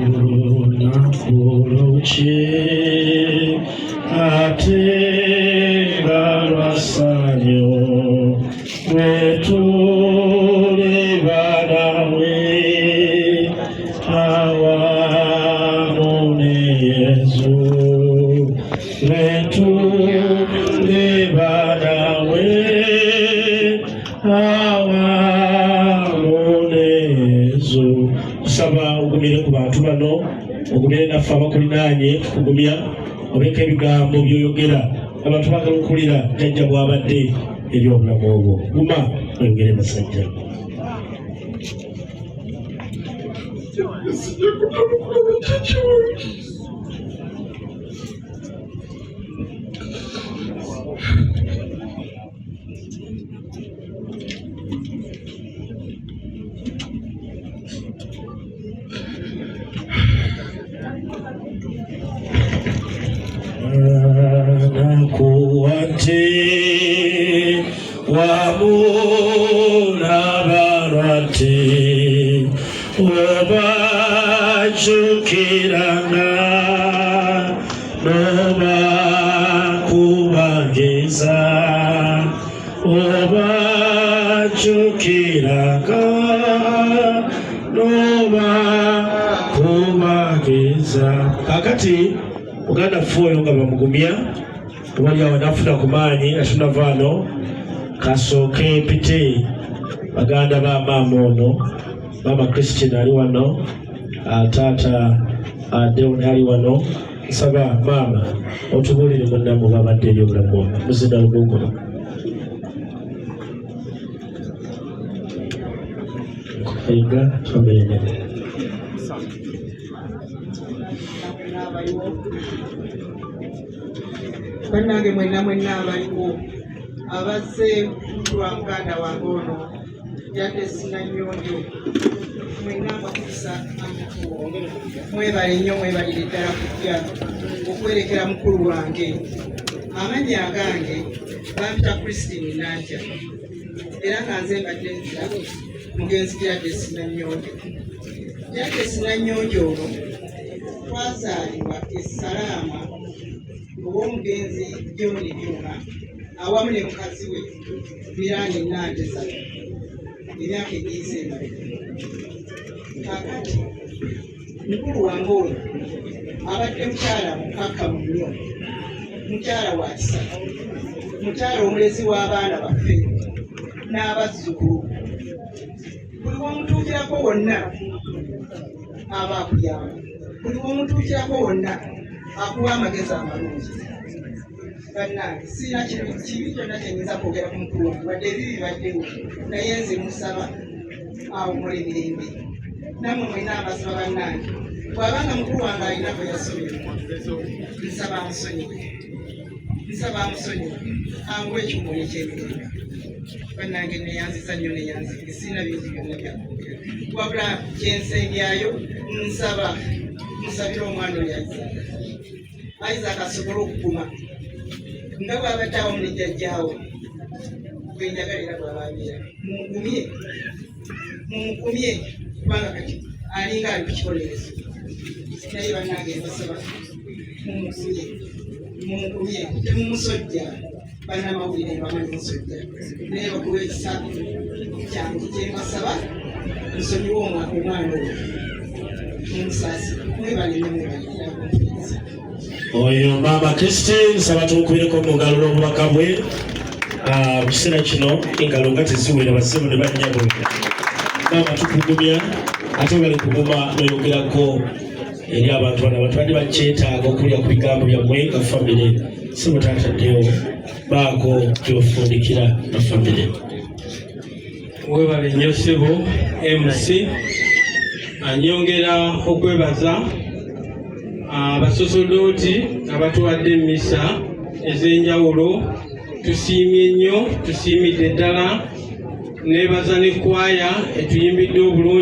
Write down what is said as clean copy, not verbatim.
Olunaku luki ate nga lwa ssanyu lwe tuliba nawe awamu ne Yesu lwe tuliba nawe awamu ne Yesu. Kusaba ogumire ku bantu bano, ogumire naffe abakulinaanye, tukugumya obeko ebigambo by'oyogera. Abantu baagala okuwulira jjajja bw'abadde eri obulamu obwo. Guma oyogere basajja. Nakuwate wamunabarate obajukiranga nobakubagiza obajukiranga nobakubagiza. Kakati muganda ffe oyo nga bamugumya obali awo nafuna ku maanyi atunavaano kasooke mpite baganda ba maama ono, maama Christine ali wano, taata Deon ali wano. Nsaba maama otubuulire munnamu babadde eri obulamu bwo muzinda lugungulo. Ayiga famire nene. Bannange mwenna mwenna abaliwo abazze lwa muganda wange ono Jadesi Nanyonjo, mwenna mbakubisa mwebale nnyo, mwebalire ddala kujja okuwerekera mukulu wange. Amannya agange bampita Christine Nantya, era nga nze mbadde nzira mugenzi Jadesi Nanyonjo. Jadesi Nanyonjo ono twazaalibwa e Salaama ow'omugenzi John Byuma awamu ne mukazi we Mirani Nanteza emyaka egiyise emabega. Kaakati mukulu wange ono abadde mukyala mukakkamu nnyo, mukyala wa kisa, mukyala omulezi w'abaana baffe n'abazzukulu. Buli w'omutuukirako wonna aba akuyamba, buli w'omutuukirako wonna akuwa amagezi amalungi. Bannange, sirina kintu kibi kyonna kyenyinza kwogera ku mukulu wange, wadde ebibi bibaddewo, naye nze musaba awummule mirembe. Nammwe mwena abasaba bannange, bw'abanga mukulu wange alina gwe yasobya, nsaba amusonyiwe, nsaba amusonyiwe, anguwe ekiwummulo eky'emirembe. Bannange, neyanziza nnyo, neyanzige, sirina bingi byonna byakwogera, wabula kyensembyayo nsaba musabire omwana oyo Isaac. Isaac asobole okuguma nga bw'abadde awamu ne jjajjaawe bwenjagala era bw'aba abeera. Mumugumye, mumugumye, kubanga kati alinga ali ku kibonerezo, naye bannange mbasaba mumugumye, mumugumye, temumusojja. Bannamawulire bamanyi musojja, naye bakuba ekisa kyange kyembasaba, musonyiwe omwana oyo, mumusaasire. Mwebale nnyo, mwebalira kumpuliriza. Oyo maama Christine, nsaba tumukubireko mu ngalo n'obubaka bwe. Mu kiseera kino engalo nga teziwera, bassebo ne bannyabo. Maama, tukugumya ate bali kuguma n'oyogerako eri abantu bano. Abantu badde bakyetaaga okulya ku bigambo byammwe nga famire. Sebo taataddeyo baako gyofundikira na famire. Webale nnyo ssebo MC. Anyongera okwebaza abasosodooti abatuwadde emmisa ez'enjawulo. Tusiimye nnyo, tusiimidde ddala. Neebaza ne kwaya etuyimbidde obulungi.